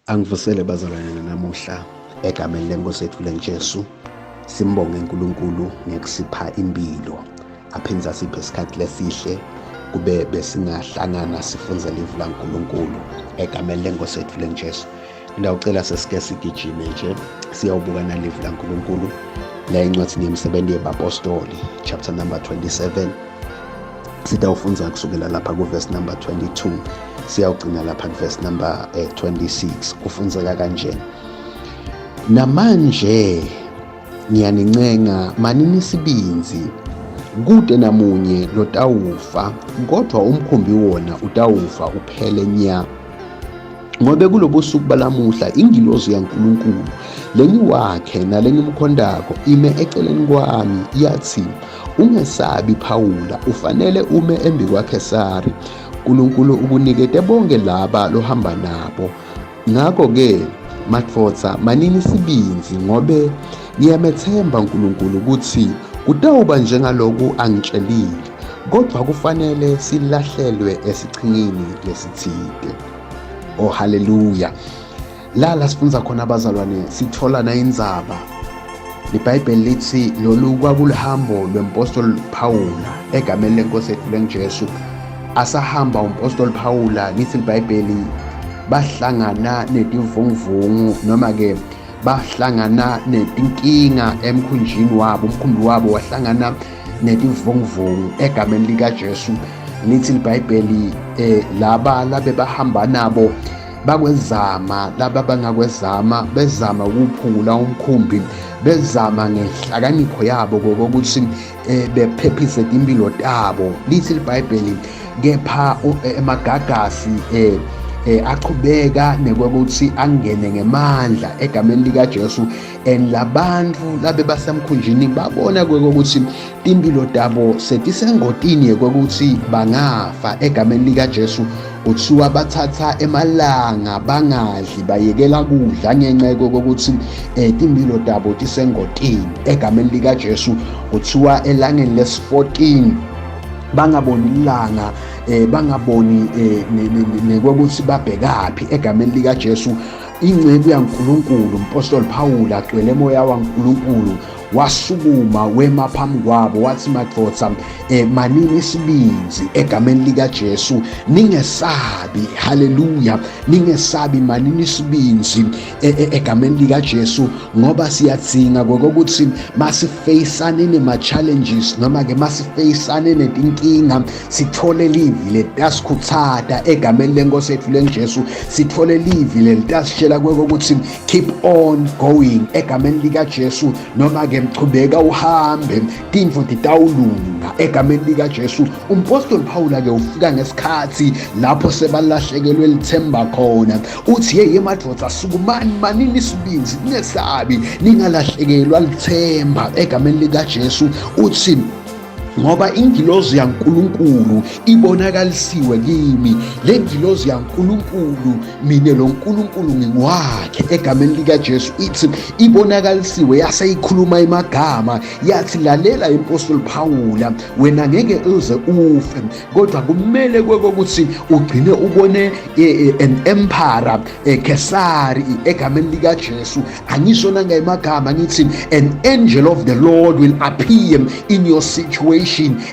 Angivusele bazalwane namuhla egameni lenkosi yethu lenjesu, simbonge uNkulunkulu ngekusipha impilo, aphindze asiphe isikhathi lesihle kube besingahlangana sifunze livi laNkulunkulu egameni lenkosi yethu lenjesu. Ngiyawucela sesike sigijime nje siyawubuka nalivi laNkulunkulu la encwadini yemisebenzi yebapostoli chapter number 27. Sitawufundza kusukela lapha kuverse number 22 siyawugcina lapha kuverse number 26. Kufundzeka kanje: namanje ngiyanincenga, manini isibindzi, kude namunye lotawufa, kodwa umkhumbi wona utawufa uphele nya. Ngobe kulobusuku balamuhla ingilozi yaNkulunkulu lengiwakhe nalengimkhondako ime eceleni kwami yathi, ungesabi Phawula, ufanele ume embi kwaKhesari. uNkulunkulu ukunikete bonke laba lohamba nabo. Ngakho-ke madvodza, manini isibindzi, ngobe ngiyamethemba uNkulunkulu ukuthi kutawuba njengaloku angitshelile, kodwa kufanele silahlelwe esichingini lesithide. Oh haleluya. La la sifunza khona abazalwane, sithola na indzaba. LiBhayibheli lithi lolu kwakuluhambo lwempostoli Pawula egameni lenkosi yethu lenguJesu. Asahamba umpostoli Pawula, lithi liBhayibheli bahlangana netivunguvungu, noma ke bahlangana netinkinga emkhunjini wabo, umkhumbi wabo wahlangana netivunguvungu egameni likaJesu. Lithi liBhayibheli laba labe bahamba nabo bakwezama, laba bangakwezama bezama ukuphungula umkhumbi, bezama ngehlakanipho yabo kokuthi bephephise timpilo tabo. Lithi liBhayibheli kepha emagagasi achubeka nekwekuthi angene ngemandla egameni likaJesu, and labantu labe basemkhunjini babona kwekokuthi timpilo tabo setisengotini yekwekuthi bangafa egameni likaJesu. Kuthiwa bathatha emalanga bangadli, bayekela kudla ngenxa yokuthi timpilo tabo tisengotini egameni likaJesu. Kuthiwa elangeni lesi-14 bangaboni ilanga, bangaboni nekwekuthi babhekaphi egameni likaJesu. Inceku yaNkulunkulu umpostoli Paul agcwele moya waNkulunkulu wasukuma wema phambi kwabo wathi, madvodza, manini isibindzi egameni likaJesu, ningesabi. Haleluya, ningesabi, manini isibindzi egameni likaJesu, ngoba siyadzinga kokuthi masifeyisane nema-challenges, noma ke masifeyisane netinkinga, sithole livi letasikhuthata egameni lenkosi yethu lenjesu, sithole livi lelitasitshela kokuthi keep on going egameni likaJesu, noma ke mchubeka uhambe, tintfo titawulunga egameni likaJesu. Umpostoli Paul ke ufika ngesikhathi lapho sebalahlekelwe lithemba khona, uthi hey emadvodza, sukumani, manini isibindzi, ningesabi, ningalahlekelwa lithemba egameni likaJesu. Uthi ngoba ingilozi yaNkulunkulu ibonakalisiwe kimi, le ngilozi yaNkulunkulu, mina lo nkulunkulu ngingiwakhe egameni likaJesu. Ithi ibonakalisiwe yase ikhuluma imagama, yathi lalela impostoli Paula, wena ngeke uze ufe, kodwa kumele kwekokuthi ugcine ubone an emperor, Kesari egameni likaJesu. Angisho nangemagama, ngithi an angel of the Lord will appear in your situation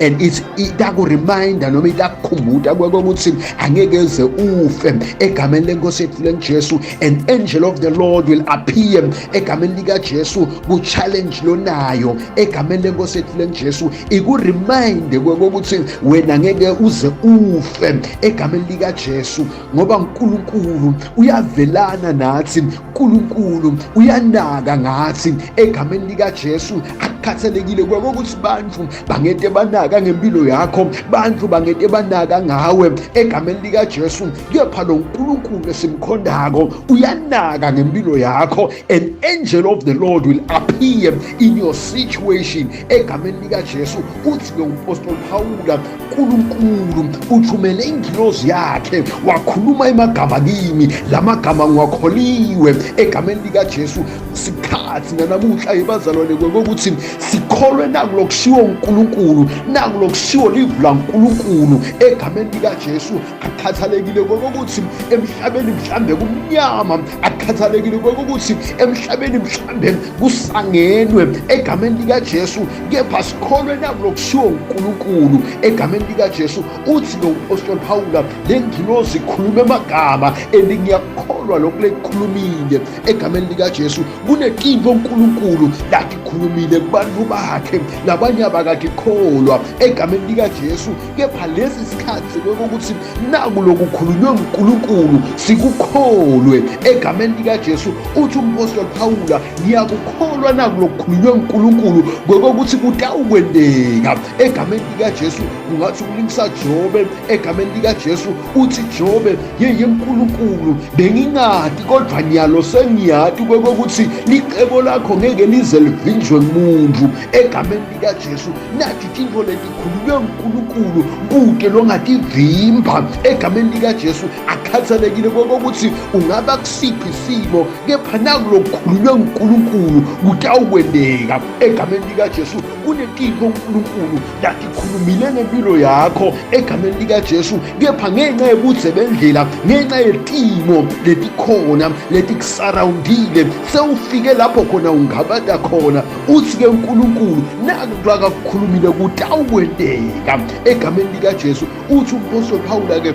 and it's itakureminder noma itakukhumbuta kwekokuthi angeke uze ufe egameni lenkosi yethu lenjesu. An angel of the Lord will appear egameni likaJesu ku challenge lonayo egameni lenkosi yethu lenjesu, ikuremind kwekokuthi wena ngeke uze ufe egameni likaJesu, ngoba uNkulunkulu uyavelana nathi, uNkulunkulu uyanaka ngathi egameni likaJesu. Akukhathalekile kwekokuthi bantu bangete banaka ngempilo yakho, bantu bangete banaka ngawe egameni likaJesu, kepha lo nkulunkulu esimkhondako uyanaka ngempilo yakho. An angel of the Lord will appear in your situation egameni likaJesu. Uthi ke umpostoli Pawula, uNkulunkulu uthumele ingilozi yakhe wakhuluma emagama kimi, lamagama ngiwakholiwe egameni likaJesu. Sikhathi nanamuhla ebazalwane kokuthi sikhona Sikholwe nakulokushiwo uNkulunkulu, nakulokushiwo livu laNkulunkulu egameni likaJesu. Akukhathalekile kokuthi emhlabeni mhlambe kumnyama, akukhathalekile kokuthi emhlabeni mhlambe kusangenwe egameni likaJesu, kepha sikholwe nakulokushiwo uNkulunkulu egameni likaJesu. Uthi lo mpostoli Pawula, le ngilozi ikhuluma amagama and ngiyakukholwa lokhu lekukhulumile egameni likaJesu. Kunetinto uNkulunkulu latikhulumile kubantu bakhe, labanye abakadikholwa egameni likaJesu, kepha lesi sikhathi sekokuthi naku lokukhulunywe nguNkulunkulu sikukholwe egameni likaJesu. Uthi umpostoli Pawula, ngiyakukholwa naku lokukhulunywe nguNkulunkulu ngokuthi kutawukwenteka egameni likaJesu. Ungathi ukulingisa Jobe egameni likaJesu, uthi Jobe, yeye uNkulunkulu, bengingati kodwa nyalo sengiyati kokuthi licebo lakho ngeke lize livinjwe ngumuntu egameni likaJesu. Nathi tintfo letikhulunywe nguNkulunkulu kude longativimba egameni likaJesu. Akhathalekile kokuthi ungaba kusiphi isimo, kepha nakulokukhulunywe nguNkulunkulu kutawukwenteka egameni likaJesu. Kunetintfo uNkulunkulu latikhulumile ngempilo yakho egameni likaJesu, kepha ngenxa yobudze bendlela, ngenxa yetimo letikhona letikusarawundile, sewufike lapho khona ungabata khona, uthi-ke uNkulunkulu naku akakukhulumile kutawukwenteka egameni likaJesu. Uthi umpostoli Pawula-ke,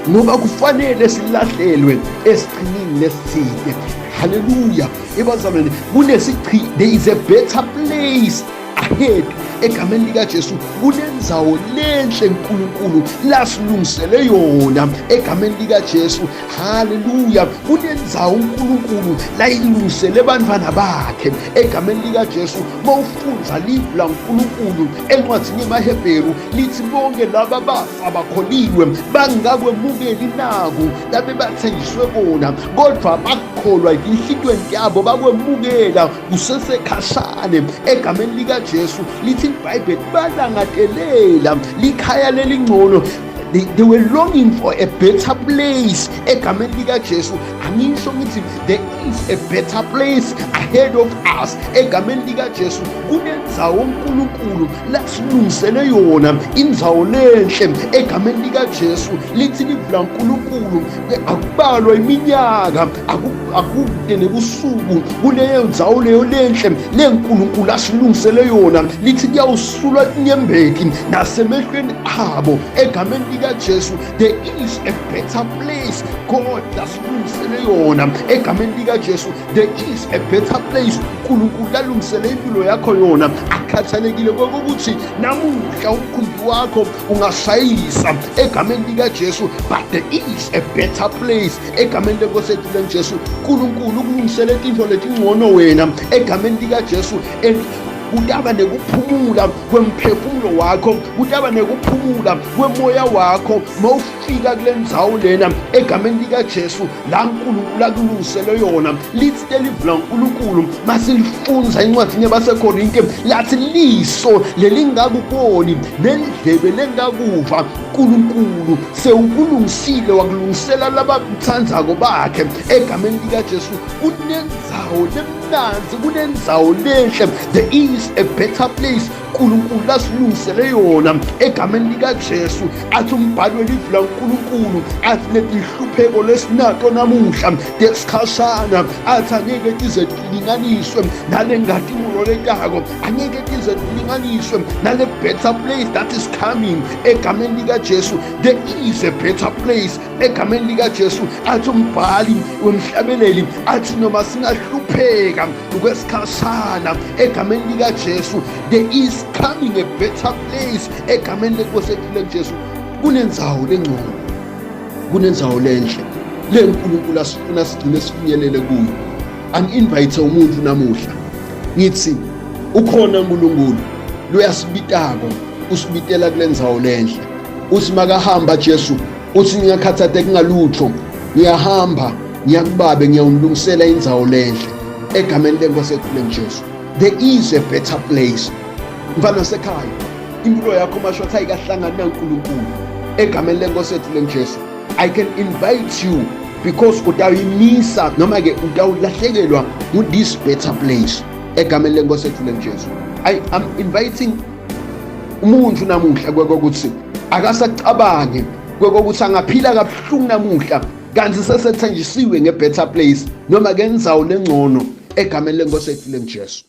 ngoba kufanele silahlelwe esiqhinini lesithile. Haleluya ebazalwane, kunesiqhi, there is a better place ahead egameni likaJesu. Kunendzawo lenhle uNkulunkulu lasilungisele yona egameni likaJesu. Haleluya, kunendzawo uNkulunkulu layilungisele bantwana bakhe egameni likaJesu. Mawufundza live laNkulunkulu encwadini yemaHebheru lithi bonke laba bafa bakholiwe bangakwemukeli naku labe bathenjiswe kona, kodwa bakholwa etinhlitweni yabo bakwemukela kusesekhashane egameni likaJesu. Lithi iBhayibheli balangatelela likhaya lelingcono. They were longing for a better place egameni likaJesu. Angisho ngithi there is a better place ahead of us egameni likaJesu. Kunendzawo uNkulunkulu lasilungisele yona, indzawo lenhle egameni likaJesu. Lithi livula uNkulunkulu, akubalwa iminyaka, akude nebusuku kuleyo ndzawo leyo lenhle leNkulunkulu asilungisele yona. Lithi kuyawusulwa tinyembeti nasemehlweni abo egameni likaJesu. There is a better place God lasilungisele yona egameni likaJesu. There is a better place uNkulunkulu lalungisele impilo yakho yona. Akhathalekile kokuthi namuhla umkhumbi wakho ungashayisa egameni likaJesu, but there is a better place egameni lenkosi ethu lenJesu. uNkulunkulu ukulungisele tintfo letingcono wena egameni likaJesu, and kutaba nekuphumula kwemphefumulo wakho, kutaba nekuphumula kwemoya wakho mawufika kule ndzawo lena egameni likaJesu la uNkulunkulu akulungisele yona. Lithi lelivula uNkulunkulu masilifunza incwadini yabaseKorinte, lathi liso lelingakuboni nendlebe lengakuva, uNkulunkulu sewukulungisile wakulungisela labamthandzako bakhe egameni likaJesu. Kunendzawo lemnandzi, kunendzawo lenhle, there is a better place uNkulunkulu lasilungisele yona egameni likaJesu. Athi umbhalo welivi laNkulunkulu, athi letinhlupheko lesinato namuhla tesikhashana, athi angeke tize tilinganiswe nale ngatimulo letako, angeke tize tilinganiswe nale better place that is coming egameni likaJesu. There is a better place egameni likaJesu. Athi umbhali wemhlabeleli, athi noma singahlupheka okwesikhashana egameni likaJesu, there is coming a better place egameni lenkosi ethu lenJesu. Kunendzawo lengcono, kunendzawo lenhle leNkulunkulu asifuna sigcine sifinyelele kuyo. Angi-invite umuntu namuhla, ngithi ukhona uNkulunkulu loyasibitako, usibitela kule ndzawo lenhle. Uthi makahamba Jesu, uthi ningakhathatheki ngalutho, ngiyahamba ngiyakubabe ngiyawunilungisela indzawo lenhle egameni lenkosi ethu lenJesu. There is a better place. Mfana sekhaya, impilo yakho masho athi ayikahlangani naNkulunkulu egameni lenkosi ethu lenJesu. I can invite you because utawuyimisa noma ke utawulahlekelwa ku this better place egameni lenkosi ethu lenJesu. I am inviting umuntu namuhla kwekokuthi akasacabange kwekokuthi angaphila kabuhlungu namuhla kanti sesethenjisiwe nge-better place noma ngendzawo lengcono egameni lenkosi ethu lenguJesu.